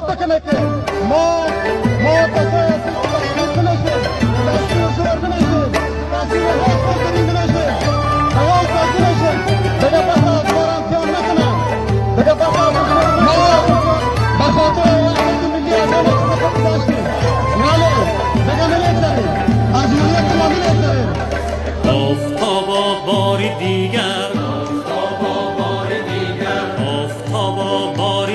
بکنه که ما کسایی هستیم که تشکیل نمیشیم، تشکیل زور نمیشیم، تشکیل حق نمیشیم، تمام تشکیل نمیشیم. دیگه پس از قرنطینه نکنن. دیگه پس از ما به خاطر وحدت ملی از آن خود داشتیم، ولی دیگه نمیگذریم، از جمهوریت ما نمیگذریم. آفتابا باری دیگر، آفتابا باری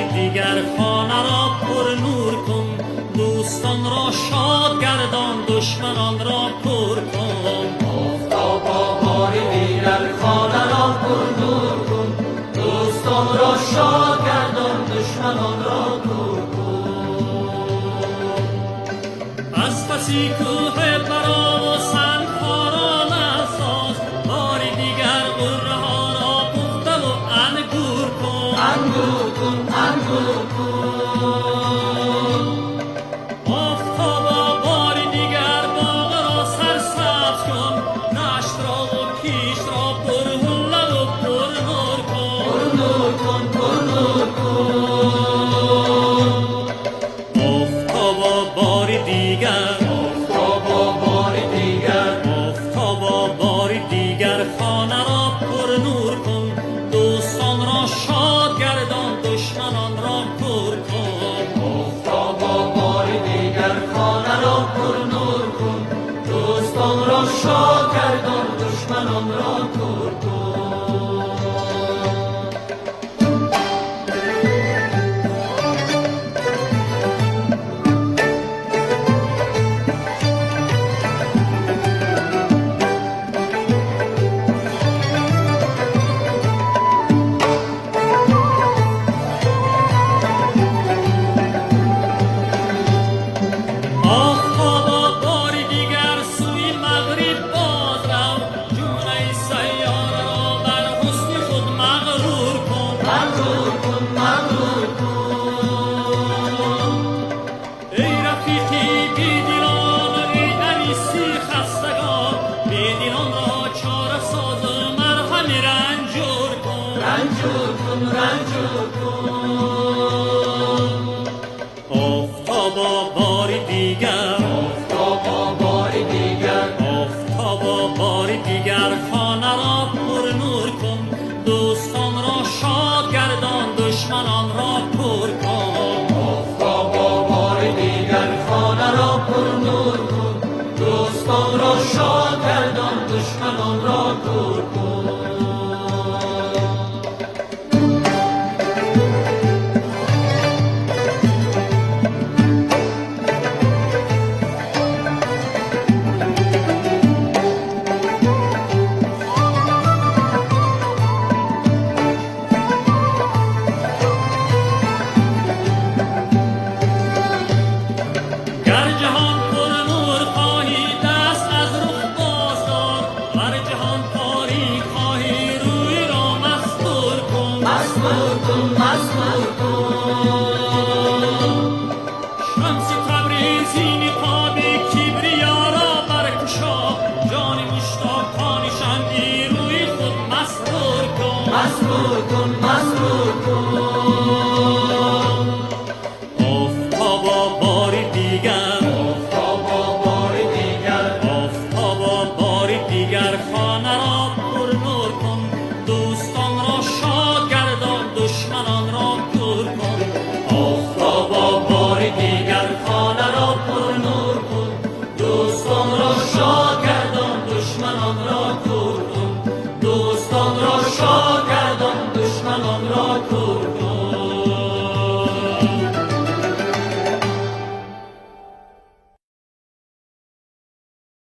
دیگر، خانه را پر نور کن، دوستان را شاد گردان، دشمنان را کور کن. آفتابا باری دیگر، خانه را پر نور کن، دوستان را شاد گردان، دشمنان را کور کن. از پسی کوه